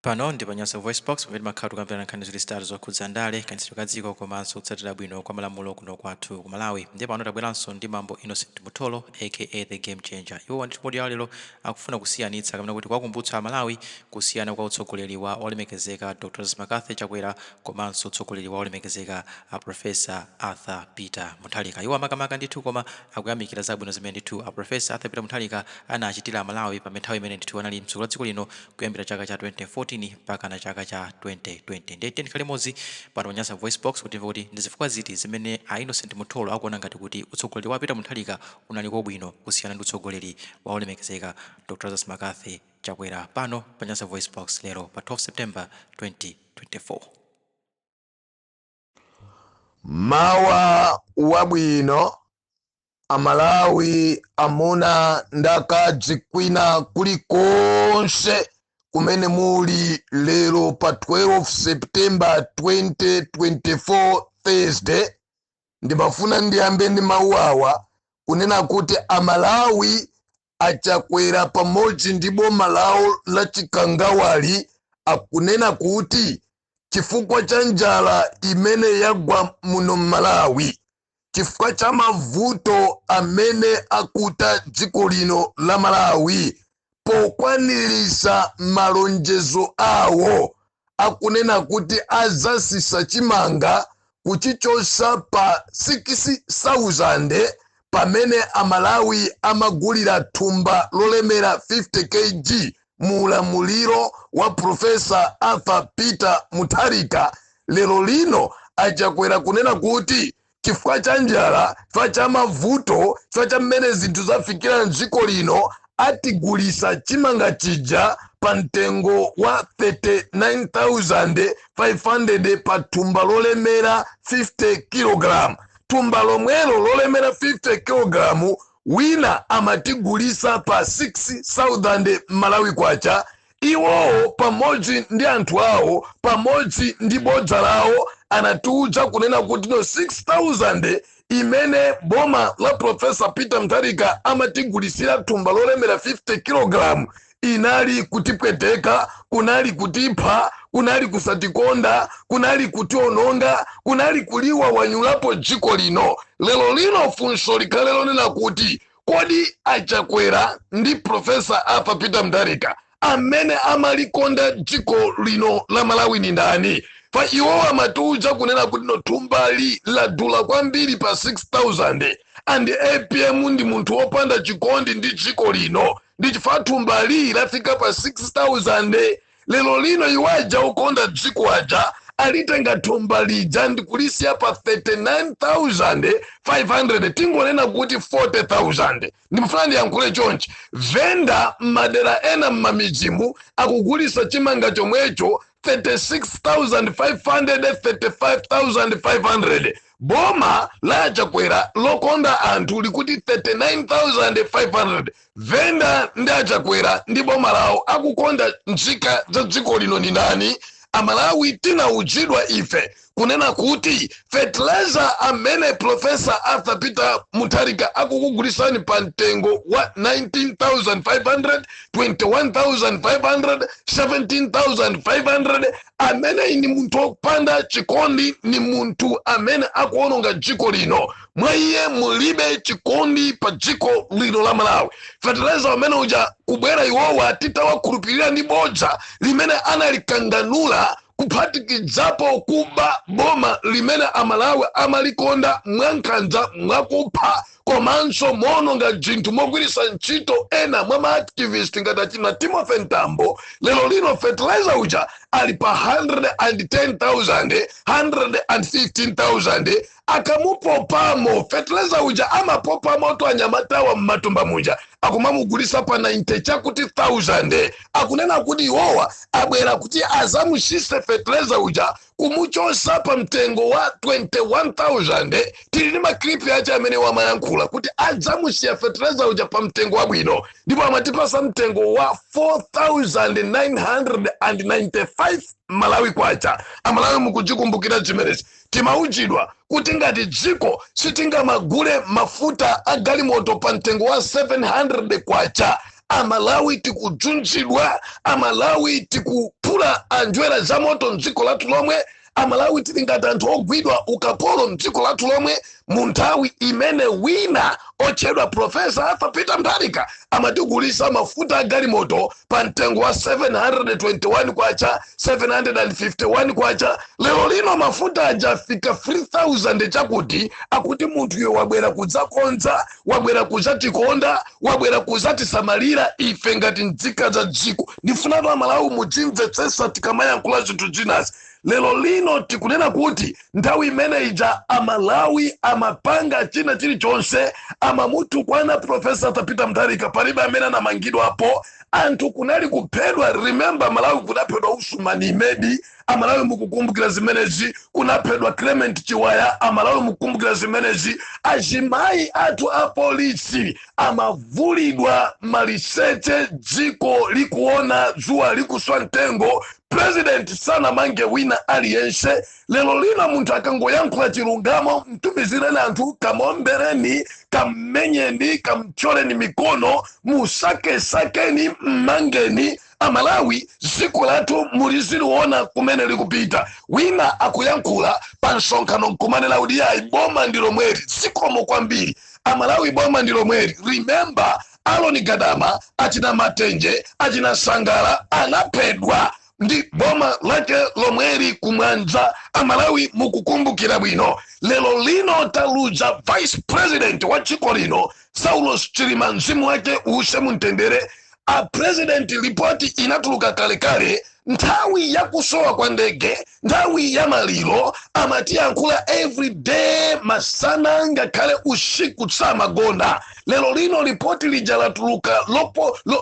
Pano ndi pa Nyasa VoiceBox, pamene timakhala tikukambirana nkhani zitatu zokhudza ndale, kayendetsedwe ka dziko komanso kutsatira bwino kwa malamulo kuno kwathu ku Malawi. Ndiye pano tabweranso ndi Bambo Innocent Mutholo, aka The Game Changer. Iwo ndithu modi lero akufuna kusiyanitsa kapena kuti kuwakumbutsa Amalawi kusiyana kwa utsogoleri wa olemekezeka Dr McCarthy Chakwera komanso utsogoleri wa olemekezeka a Professor Arthur Peter Mutharika. Iwo amakamaka ndithu koma akuyamikira zabwino zimene ndithu a Professor Arthur Peter Mutharika anachitira Amalawi pa nthawi imene ndithu anali mtsogoleri wa dziko lino, kuyambira chaka cha 2014 mpaka na chaka cha 2020. Ndiye tikhale limodzi pano pa Nyasa Voice Box kuti timve kuti ndi zifukwa ziti zimene a Innocent Mutholo akuona ngati kuti utsogoleri wa Peter Mutharika unali kobwino kusiyana ndi utsogoleri wa olemekezeka Dr Lazarus McCarthy Chakwera, pano pa Nyasa Voice Box lero pa 12 September 2024. Mawa wabwino, Amalawi amuna ndi akazi, kwina kulikonse kumene muli. Lero pa 12 September 2024, Thursday, ndimafuna ndiyambe ndi mawu awa kunena kuti Amalawi, Achakwera pamodzi ndi boma lawo la Chikangawali akunena kuti chifukwa cha njala imene yagwa muno Mmalawi, chifukwa cha mavuto amene akuta dziko lino la Malawi, pokwaniritsa malonjezo awo akunena kuti azasisa chimanga kuchichosa pa 6000 pamene Amalawi amagulira thumba lolemera 50 kg mu ulamuliro wa Professor Arthur Peter Mutharika, lero lino Achakwera kunena kuti chifukwa cha njala, chifukwa cha mavuto, chifukwa cha mmene zinthu zafikira mdziko lino, atigulisa chimanga chija pa mtengo wa 39,500 pa thumba lolemera 50 kg. Thumba lomwelo lolemera 50 kg wina amatigulisa pa 6,000 Malawi kwacha. Iwowo pamodzi ndi anthu awo, pamodzi ndi bodza lawo, anatiuza kunena kuti no, 6000 imene boma la Professor Peter Mutharika amatigulisira thumba lolemera 50 kg inali kutipweteka, kunali kutipha, kunali kusatikonda, kunali kutiononga, kunali kuliwa wanyulapo dziko lino. Lero lino funso likhale lonena kuti kodi Achakwera ndi Professor Arthur Peter Mutharika, amene amalikonda dziko lino la Malawi ni ndani? Pa iwowo amatiuza kunena kuti no, thumbali ladula kwambiri pa 6000 and APM ndi munthu wopanda chikondi ndi dziko lino, ndi chifukwa thumbali lafika pa 6000. Lero lino iwaja ukonda dziko aja alitenga thumba lija ndikulisiya pa 39,500, tingonena kuti 40,000. Ndimafuna ndiyankhule chonchi: venda m'madera ena m'mamidzimu akugulisa chimanga chomwecho 36,500, 35,500. Boma la Achakwera lokonda anthu likuti 39,500. Venda ndi Achakwera ndi boma lawo akukonda nzika za dziko lino ni ndani? Amalawi, tinauzidwa ife kunena kuti fertilizer amene Professor Arthur Peter Mutharika akukugulisani pa mtengo wa 19,500, 21,500, 17,500, amene ni munthu wopanda chikondi, ni munthu amene akuononga dziko lino, mwa iye mulibe chikondi pa dziko lino la Malawi. Fertilizer amene uja kubwera iwowa titawakhulupirira ndi bodza limene analikanganula, kuphatikidzapo kuba boma limene Amalawi amalikonda, mwankhanza, mwakupha komanso moononga zinthu, mogwiritsa ntchito ena mwa maactivist ngati achina Timothy Mtambo. Lero lino fertilizer uja ali pa 110,000, 115,000. Akamupopamo fertilizer uja, amapopa moto anyamatawa mmatumba muja, akumamugulisa pa 90 chakuti 1000. Akunena kuti iwowa abwera kuti azamusise fertilizer uja kumuchosa pa mtengo wa 21,000. Tili ndi maclip ache amene wamayankhula kuti adzamusiya fertilizer uja pa mtengo wabwino, ndipo amatipasa mtengo wa 4995 Malawi kwacha. Amalawi, mukuchikumbukira chimenezi? Timauzidwa kuti ngati dziko sitingamagule mafuta a galimoto pa mtengo wa 700 kwacha. Amalawi tikudzunzidwa, Amalawi tikuphula. Kuvula anjwera za moto mdziko lathu lomwe. Amalawi tili ngati anthu ogwidwa ukapolo mdziko lathu lomwe, mu nthawi imene wina otchedwa Professor Arthur Peter Mutharika amatigulisa mafuta a galimoto pa mtengo wa 721 kwacha, 751 kwacha. Lero lino mafuta aja afika 3000 chakuti. Akuti munthuyo wabwera kudzakonza, wabwera kudzatikonda, wabwera kudzatisamalira ife ngati nzika za dziko. Ndifunatu Amalawi mudzimvetsesa tikamayankhula zinthu zinazi. Lero lino tikunena kuti nthawi imene ija Amalawi amapanga china chilichonse, amamutukwana Professor Peter Mutharika, palibe amene anamangidwapo. Anthu kunali kuphedwa. Remember, Malawi kunaphedwa Usumani Imedi, Amalawi mukukumbukira zimenezi. Kunaphedwa Clement Chiwaya, Amalawi mukukumbukira zimenezi. Azimayi athu a polisi amavulidwa maliseche dziko likuona, dzuwa likuswa mtengo. President sanamange wina aliyense. Lero lino munthu akangoyankhula chilungamo, mtumizireni anthu, kamuombereni, kammenyeni, kamthyoleni mikono, musakesakeni, mmangeni. Amalawi, dziko lathu muliziliona kumene likupita. Wina akuyankhula pa msonkhano nkumanena kuti yayi, boma ndi lomweli, zikomo kwambiri. Amalawi, boma ndi lomweli. Remember, Aloni Gadama, achina Matenje, achina Sangala anaphedwa ndi boma lake lomweli kumwanza. Amalawi mukukumbukira bwino. Lero lino taluza vice president wa dziko lino, Saulos Chilima, mzimu wake uuse mumtendere. A president, ripoti inatuluka kalekale nthawi yakusowa kwa ndege, nthawi ya maliro. Amatiyankhula everyday, masana ngakhale usiku samagona. Lero lino ripoti lija latuluka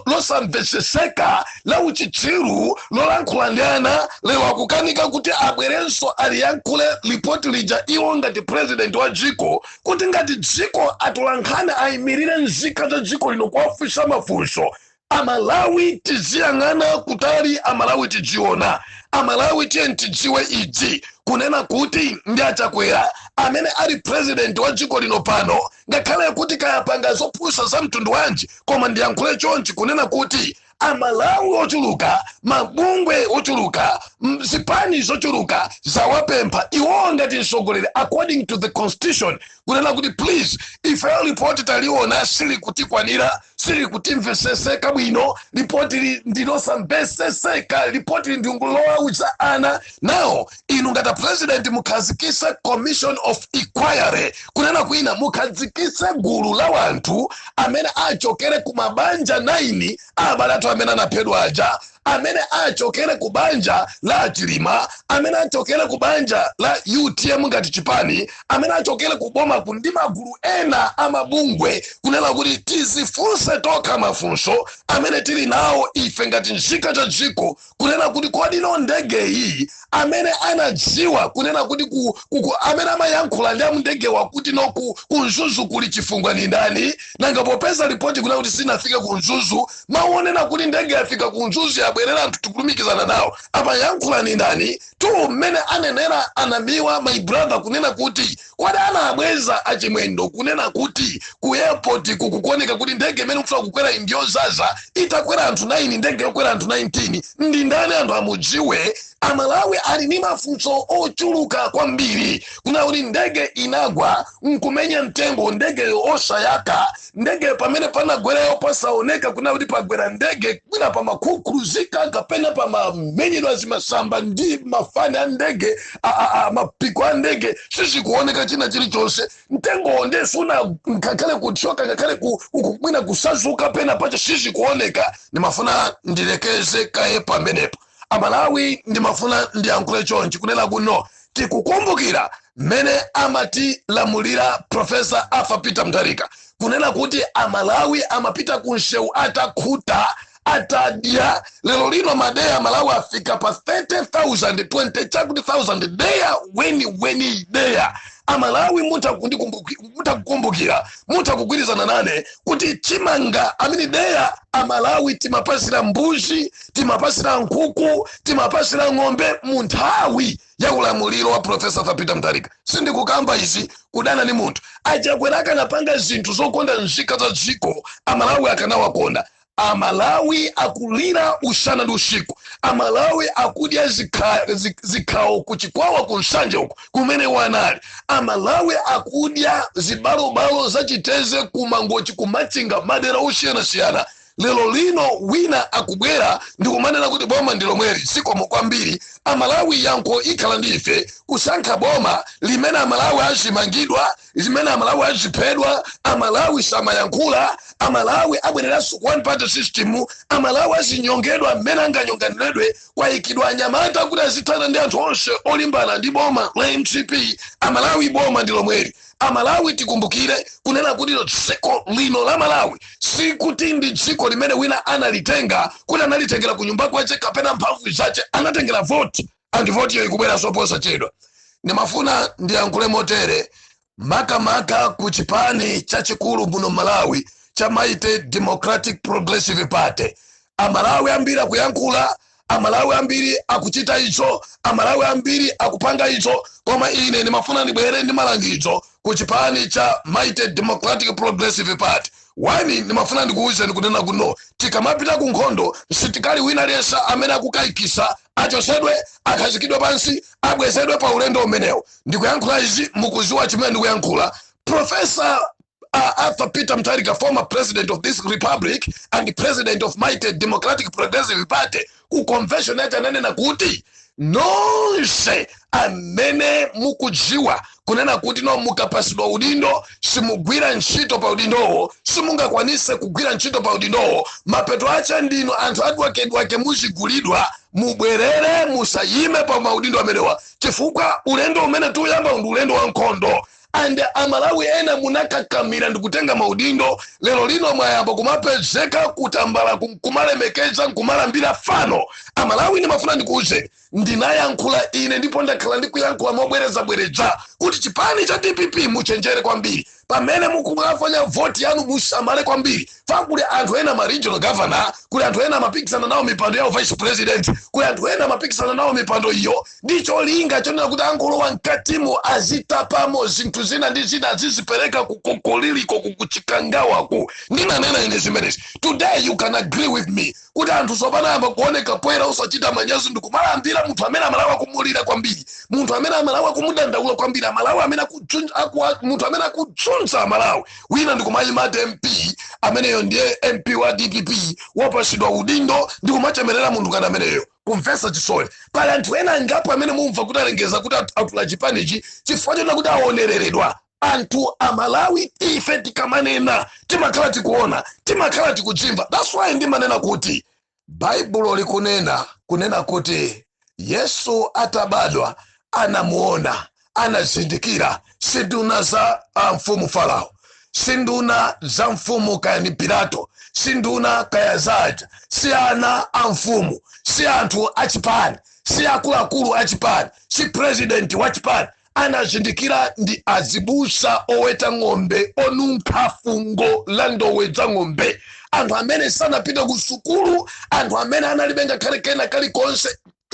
losamvetseseka, la uchitsiru, lolankhula ndi ana. Lero akukanika kuti abwerenso aliyankhule ripoti lija, iwo ngati president wa dziko, kuti ngati dziko atolankhani ayimirire nzika za dziko lino kuwafunsa mafunso. Amalawi, tiziyang'ana kutali. Amalawi, tidziona. Amalawi, tiye tidziwe idzi, kunena kuti ndi Achakwera amene ali president wa dziko lino pano, ngakhale kuti kayapanga zopusa za mtundu wanji, koma ndiyankhule chonchi, kunena kuti Amalawi ochuluka, mabungwe ochuluka, zipani zochuluka zawapempha iwowo ngati mtsogoleri according to the constitution, kunena kuti please, ifeyo ripoti taliona, sili kutikwanira, sili kutimveseseka bwino. Ripoti ndilosamveseseka, ripoti ndingulowauza ana nawo. Inu ngati president mukhazikise commission of inquiry, kunena kwina mukhazikise gulu la wanthu amene achokere ku mabanja 9 abale athu amene anaphedwa aja, amene achokere ku banja la Chilima, amene achokere ku banja la UTM ngati chipani, amene achokere ku boma ku ndi magulu ena amabungwe, kunena kuti tizifunse tokha mafunso amene tili nawo ife ngati nzika cha dziko, kunena kuti kodi no ndege iyi amene anadziwa kunena kuti amene amayankhula ndi amndegewa kuti no ku Mzuzu kuli chifungwa ni ndani? Nanga popeza ripoti kunena kuti sinafike ku Mzuzu, maonena kuti ndege yafika ku Mzuzu, yabwerera, anthu tikulumikizana nawo, amayankhula ni ndani? Tu mmene anenera anamiwa, my brother, kunena kuti kodi anabweza Achimwendo, kunena kuti ku airport kukuoneka kuti ndege imene kufuna kukwera ndiyozaza, itakwera anthu 9, ndege yokwera anthu 19, ndi ndani? Anthu amudziwe. Amalawi ali ndi mafunso ochuluka kwambiri, kuna kuti ndege inagwa nkumenya mtengo, ndege osayaka, ndege pamene panagwerayo pasaoneka, kuna kuti pagwera ndege kwina pamakhukhuluzika kapena pamamenyedwa zimasamba ndi mafani a ndege, mapiko a ndege, sizikuoneka china chilichonse. Mtengowo ndesuna ngakhale kuthyoka, ngakhale mwina kusazuka pena pacho, sizikuoneka. Ndimafuna ndilekeze kaye pamenepo. Amalawi, ndimafuna ndiyankhule chonchi, kunena kuno tikukumbukira mmene amatilamulira Professor Arthur Peter Mutharika, kunena kuti Amalawi amapita ku msewu atakhuta, atadya. Lero lino madeya Malawi afika pa 30,000, 20 chakuti 1000 deya weni weni deya. Amalawi, mutha kukumbukira, mutha kugwirizana nane kuti chimanga amene deya Amalawi timapasira mbuzi, timapasira nkhuku, timapasira ng'ombe mu nthawi ya ulamuliro wa Professor Peter Mutharika. Sindikukamba izi kudana ni munthu. Achakwera akanapanga zinthu zokonda nzika za dziko, Amalawi akanawakonda. Amalawi akulira usana ndi usiku. Amalawi akudya zikhawo kuchikwawa, kunsanje uku kumene wanali. Amalawi akudya zibalobalo zachiteze kumangochi, kumachinga, madera osiyanasiyana. Lero lino wina akubwera ndikumanena kuti boma ndi lomweli. Zikomo kwambiri, Amalawi. Yankho ikhala ndi ife kusankha boma limene Amalawi azimangidwa, limene Amalawi aziphedwa, Amalawi samayankhula, Amalawi abwereranso ku one party system, Amalawi azinyongedwa mmene anganyonganiredwe. Kwayikidwa anyamata kuti azithana ndi anthu onse olimbana ndi boma la MCP. Amalawi, boma ndi lomweli. Amalawi, tikumbukire kunena kuti dziko lino la Malawi sikuti ndi dziko limene wina analitenga kuti analitengera ku nyumba kwace kapena mphamvu zace. Anatengera voti, and voti iyo ikubweranso posachedwa. Ndimafuna ndiyankhule motere, makamaka ku chipani chachikulu muno Malawi cha Mighty Democratic Progressive Party. Amalawi ambiri akuyankhula, Amalawi ambiri akuchita icho, Amalawi ambiri akupanga icho, koma ine ndimafuna ndibwere ndi malangizo ku chipani cha Mighty Democratic Progressive Party. One, ndimafuna ndikuwuzeni kunena kuno, tikamapita ku nkhondo, msitikali wina aliyense amene akukayikisa achosedwe, akhazikidwe pansi, abwezedwe pa ulendo umenewo. Ndikuyankhula izi mukuziwa chimene ndikuyankhula. Professor Arthur Peter Mutharika, former president of this republic and president of Mighty Democratic Progressive Party, ku convention yacho ananena kuti nonse amene mukudziwa kunena kuti no, mukapasidwa udindo simugwira ntchito pa udindowo, simungakwanise kugwira ntchito pa udindowo, mapeto ache ndinu anthu adwakedwake, muzigulidwa, mubwerere, musayime pa maudindo amenewa, chifukwa ulendo umene tiuyamba ndi ulendo wa nkhondo. And Amalawi ena munakakamira ndikutenga maudindo, lero lino mwayamba kumapezeka kutambala, kumalemekeza, nkumalambira fano. Amalawi, ndimafuna ndikuuze, ndinayankhula ine ndipo ndakhala ndikuyankhula mobwerezabwereza kuti chipani cha DPP muchenjere kwambiri pamene mukukafanya voti yanu. Musamale kwambiri fa kuli anthu ena ma regional governor, kuli anthu ena amapikisana nawo mipando yawo vice president, kuli anthu ena amapikisana nawo mipando iyo ndi cholinga chonena kuti angolowa mkatimo azitapamo zinthu zina ndi zina, azizipereka kukokoliliko, kukuchikangawaku. Ndinanena ine zimenezi. Today you can agree with me kuti anthu tsopano ayamba kuoneka poyera, usachita manyazi, ndikumalambira munthu amene Amalawi akumulira kwambiri, munthu amene Amalawi akumudandaula kwambiri, Amalawi amene munthu amene akudzunza Amalawi. Wina ndikumayimati MP, ameneyo ndiye MP wa DPP, wapasidwa udindo ndikumachemerera munthu kana ameneyo. Kumvetsa chisoni. Pali anthu ena angapo amene mumva kuti alengeza kuti atula chipanichi chifukwa chonena kuti aonereredwa. Anthu Amalawi, ife tikamanena timakhala tikuona, timakhala tikudzimva. That's why ndimanena kuti Baibulo likunena kunena kuti Yesu atabadwa anamuona, anazindikira si nduna za mfumu Farao, si nduna za mfumu kaya ni Pilato, si nduna kaya zaja, si ana a mfumu, si anthu achipani, si akuluakulu achipani, si president wa chipani. Anazindikira ndi azibusa oweta ng'ombe, onunkha fungo la ndowe za ng'ombe, anthu amene sanapita ku sukulu, anthu amene analibe ngakhale kena kalikonse.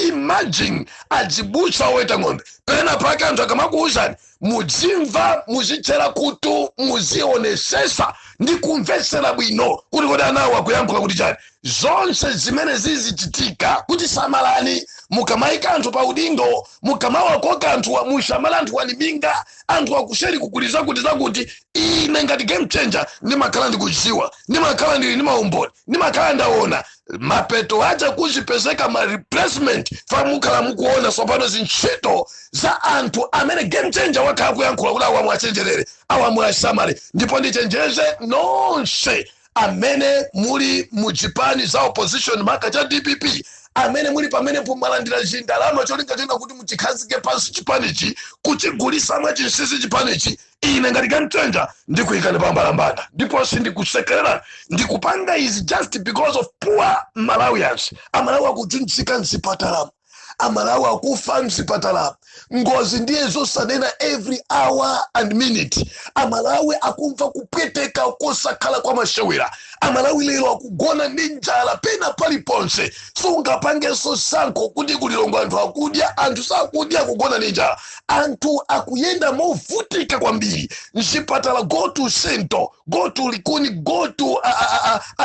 Imagine, azibusa oweta ng'ombe. Pena pake anthu akamakuwuzani, muzimva, muzitchera kutu, muzionesesa ndi kumvetsera bwino kuti kodi anawo akuyankhula kuti chani. Zonse zimene zizichitika kuti samalani mukamayika anthu pa udindo, mukamawakoka anthu, musamala anthu waniminga, anthu akuseri kukuliza kuti zakuti. Ine ngati game changer ndimakhala ndikudziwa, ndimakhala ndili ndi maumboni, ndimakhala ndaona mapeto aja kuzipezeka ma replacement. Fa mukhala mukuona tsopano zintchito za anthu amene game changer wakhala kuyankhula kuti awamu achenjerere, awamu asamale. Ndipo ndichenjeze nonse amene muli muchipani za opposition, maka cha DPP, amene muli pamenepo, mwalandira zindalama cholinga chona kuti muchikhazike pansi chipanichi, kuchigulisa mwachinsinsi chipanichi, ine ngati game changer ndikuyikani pambalambanda, ndipo sindikusekerera. Ndikupanga izi just because of poor Malawians. Amalawi akuchunjika mzipatala, Amalawi akufa mzipatala, ngozi ndiye zosanena every hour and minute. Amalawi akumva kupweteka kosakhala kwa mashewera. Amalawi lero akugona ndi njala pena paliponse. Sungapangenso sankho kuti kulilongo anthu akudya, anthu sakudya, akugona ndi njala, anthu akuyenda movutika kwambiri. Mzipatala, go to Sento, go to Likuni, go to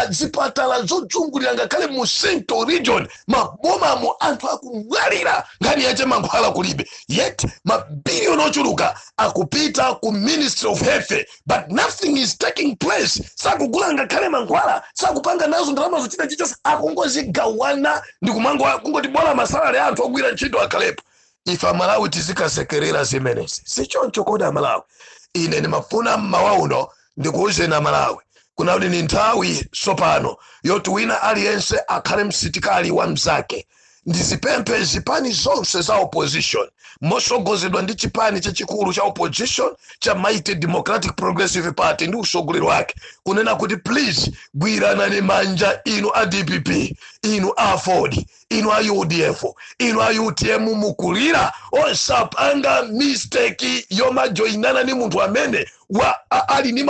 zipatala zozungulira, ngakhale mu Central Region, mabomamo anthu akumwalira, nkhani yache mankhwala kulibe. Yet mabiliyoni ochuluka akupita ku Ministry of Health, but nothing is taking place. Sakugula ngakhale mankhwala, sakupanga nazo ndalama zochita chichonse, akungozigawana ndi kumango kungoti bola ma salary anthu ogwira ntchito akhalepo. Ife Amalawi tizikasekerera zimenezi? Sichoncho kodi, Amalawi? Ine ndimafuna mmawa uno ndikuwuzeni Amalawi kuna kuti ni nthawi tsopano yoti wina aliyense akhale msitikali wa mzake. Ndizipemphe zipani zonse za opposition, mosogozedwa ndi chipani chachikulu cha opposition cha Mighty Democratic Progressive Party ndi usogoleri wake, kunena kuti please, gwiranani manja, inu a DPP, inu a Ford, inu a UDF, inu a UTM. Mukulira, osapanga mistake yomajoyinana ni munthu amene ali ni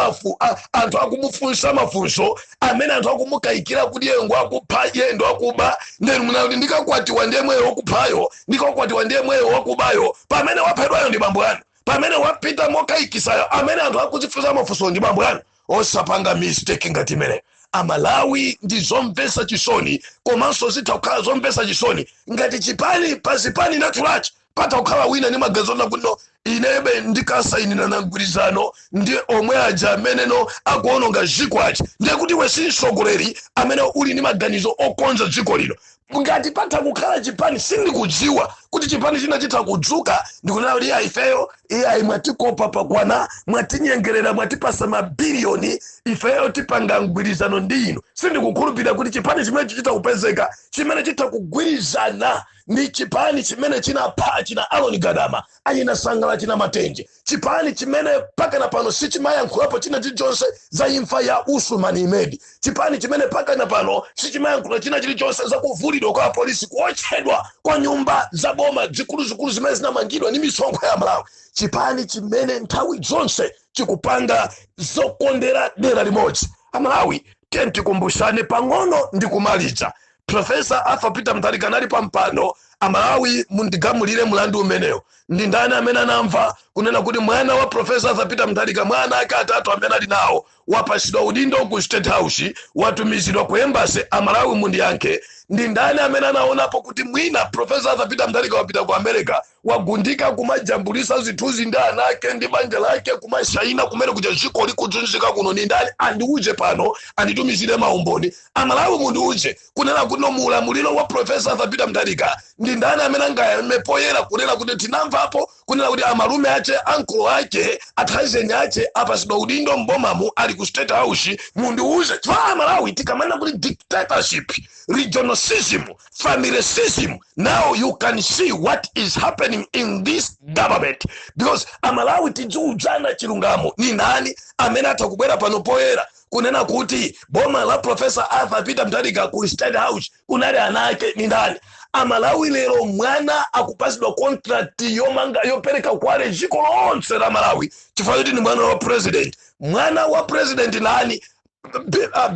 anthu akumufunsa mafunso, amene anthu akumukayikira kuti iye ngwakupha, iye ndo akuba. Ndenu munati ndikakwatiwa ndiye mweyo wakuphayo, ndikakwatiwa ndiye mweyo wakubayo, pamene waphedwayo ndi bambo anu, pamene wapita mokayikisayo, amene anthu akuzifunsa mafunso ndi bambo anu. Osapanga mistake ngati imene, Amalawi. Ndi zomvetsa chisoni, komanso zitha kukhala zomvetsa chisoni ngati chipani pa zipani natulachi patha kukhala wina ndi maganizo kuti no, inebe ndikasayinira na mgwirizano ndi omwe aja ameneno akuononga dziko aja. Ndiye kuti iwe si mtsogoleri amene uli ndi maganizo okonza dziko lino. Ngati patha kukhala chipani, sindikudziwa kuti chipani china chitha kudzuka ndikunena kuti iya, ifeyo iyayi, mwatikopa pakwana, mwatinyengerera, mwatipasa mabiliyoni, ifeyo tipanga mgwirizano ndi inu. Sindikukhulupirira kuti chipani chimene chichita kupezeka chimene chitha kugwirizana ndi chipani chimene chinapha china Alon Gadama, achina Sangala, china Matenje, chipani chimene pakana pano sichimayankhulapo china chilichonse za imfa ya Usman Imedi, chipani chimene pakana pano sichimayankhula china chilichonse za kuvulidwa kwa apolisi, kuotchedwa kwa nyumba za boma zikuluzikulu zimene zinamangidwa ndi misonkho ya Malawi, chipani chimene nthawi zonse chikupanga zokondera dera limodzi. Amalawi, tiye tikumbushane pang'ono ndi kumaliza. Professor Arthur Peter Mutharika anali pampando. Amalawi, mundigamulire mlandu umenewo. Ndi ndani amene anamva kunena kuti mwana wa Professor Arthur Peter Mutharika, mwana ake atatu amene ali nawo, wapasidwa udindo ku State House, watumizidwa ku embassy? Amalawi, mundiyankhe. Ndi ndani amene anaonapo kuti mwina Professor Arthur Peter Mutharika wapita ku America, wagundika kumajambulisa zithunzi ndi ana ake ndi banja lake, kumashaina kumene kuja, dziko likuzunzika kuno? Ni ndani? Andiuze pano, anditumizire maumboni. Amalawi, mundiuze kunena kuti no, muulamuliro wa Professor Arthur Peter Mutharika, ndi ndani amene angayame poyera kunena kuti tinamvapo kunena kuti amalume ache, ankolo ake, akhazeni ache apasidwa udindo mbomamu, ali ku State House? Mundiuze, chifukwa Amalawi, tikamanena kuti dictatorship, regionalism, familism, now you can see what is happening in this government. Because Amalawi, tidziudzana chilungamo. Ni nani amene atha kubwera pano poyera kunena kuti boma la Professor Arthur Peter Mutharika, ku State House kunali ana ake? Ni ndani, Amalawi? Lero mwana akupasidwa contract yomanga, yopereka kwale dziko lonse la Malawi, chifukwa choti ni mwana wa president. Mwana wa president nani?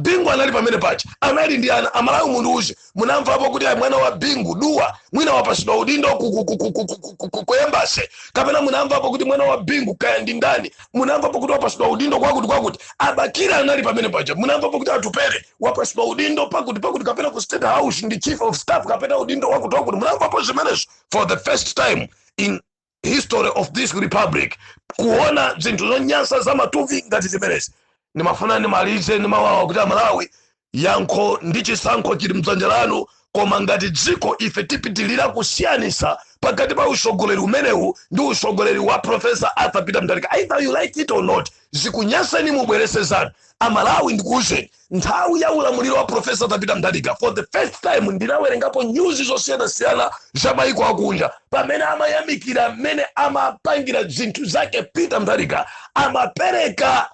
Bingu anali pamene pacha, anali ndi ana. Amalawi, mundiuze, munamvapo kuti ayi, mwana wa Bingu duwa mwina wapasidwa udindo ku embassy? Kapena munamvapo kuti mwana wa Bingu, kaya ndi ndani, munamvapo kuti wapasidwa udindo kwakuti kwakuti? Abakira anali pamene pacha, munamvapo kuti Atupere wapasidwa udindo pakuti pakuti, kapena ku State House ndi chief of staff, kapena udindo wakuti wakuti? Munamvapo zimenezo? For the first time in history of this republic, kuona zinthu zonyansa za matuvi ngati zimenezi. Ndimafuna ndimalize ndimawawa kuti Amalawi, yankho ndi chisankho chili mdzanja lanu. Koma ngati dziko ife tipitilira kusiyanisa pakati pa usogoleri umenewu ndi usogoleri wa Professor Arthur Peter Mutharika, either you like it or not, zikunyaseni, mubwerese zanu. Amalawi, ndikuwuzeni, nthawi ya ulamuliro wa Professor Arthur Peter Mutharika, for the first time ndinawerengapo news zosiyanasiyana za maiko akunja pamene amayamikira mmene amapangira zinthu zake Peter Mutharika. Amapereka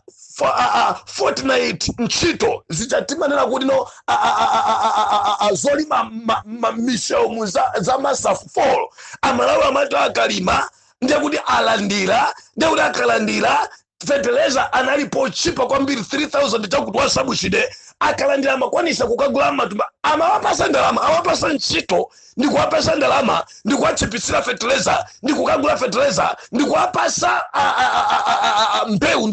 fortnight ntchito zichatimanena kuti no, zolima misewu za masafolo. Amalawi amati akalima ndiye kuti alandira, ndiye kuti akalandira feteleza analipo chipa kwambiri, 3000 chakuti wa subsidy. Akalandira amakwanisa kukagula matumba. Amawapasa ndalama, awapasa ntchito, ndikuwapasa ndalama, ndikuwatchipisira fertilizer, ndikukagula fertilizer, ndikuwapasa mbewu,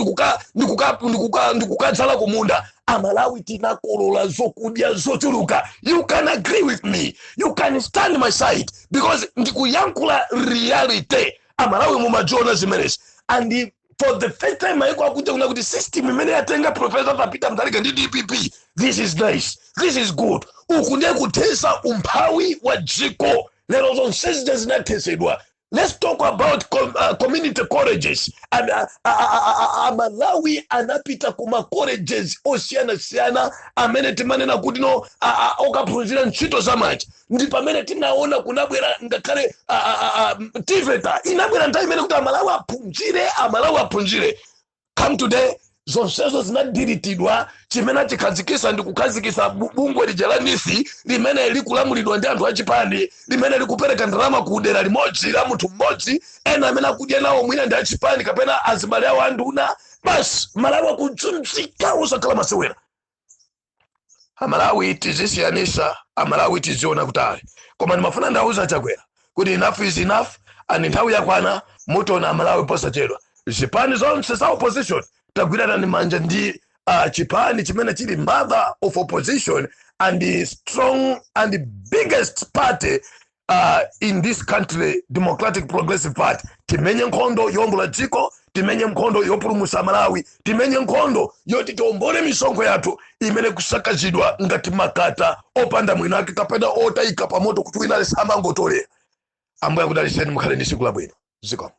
ndikukadzala kumunda. Amalawi tinakolola zokudya zochuluka. You can agree with me, you can stand my side, because ndikuyankhula reality. Amalawi mumajiona zimenezi. And for the first time maiko akuja kuna kuti system imene yatenga Professor Peter Mutharika ndi DPP, this is nice, this is good. Uku ndiye kuthesa umphawi wa dziko. Lero zonsezi zinathesedwa. Let's talk about community colleges. Amalawi anapita kuma colleges osiyanasiyana amene timanena kuti no, okaphunzira ntchito zamanja. Ndi pamene tinaona kunabwera ngakhale TEVETA inabwera nthawi imene kuti Amalawi aphunzire, Amalawi aphunzire. Come today, zonsezo zinadiritidwa. Chimene achikhazikisa ndi kukhazikisa bungwe lija la NEEF limene likulamulidwa ndi anthu achipani, limene likupereka ndalama ku dera limodzi la munthu mmodzi. Ena amene akudya nawo mwina ndi achipani kapena azibale awo anduna. Basi, Malawi akudzunzika osakhala masewera. Amalawi tizisiyanisa, Amalawi tiziona kutali. Koma ndimafuna ndauza Chakwera kuti enough is enough and nthawi yakwana. Mutiona Amalawi posachedwa. Zipani zonse za opposition, tagwirana manja ndi chipani chimene chili mother of opposition and the strong and the biggest party in this country, Democratic Progressive Party. Timenye nkhondo yowombola dziko, timenye nkhondo yopulumutsa Malawi, timenye nkhondo yoti tiombole misonkho yathu imene kusakazidwa ngati makata opanda mwinake kapena otayika pamoto kuti wina samangotolera. Ambuye akudalitseni, mukhale ndi tsiku labwino. Zikomo.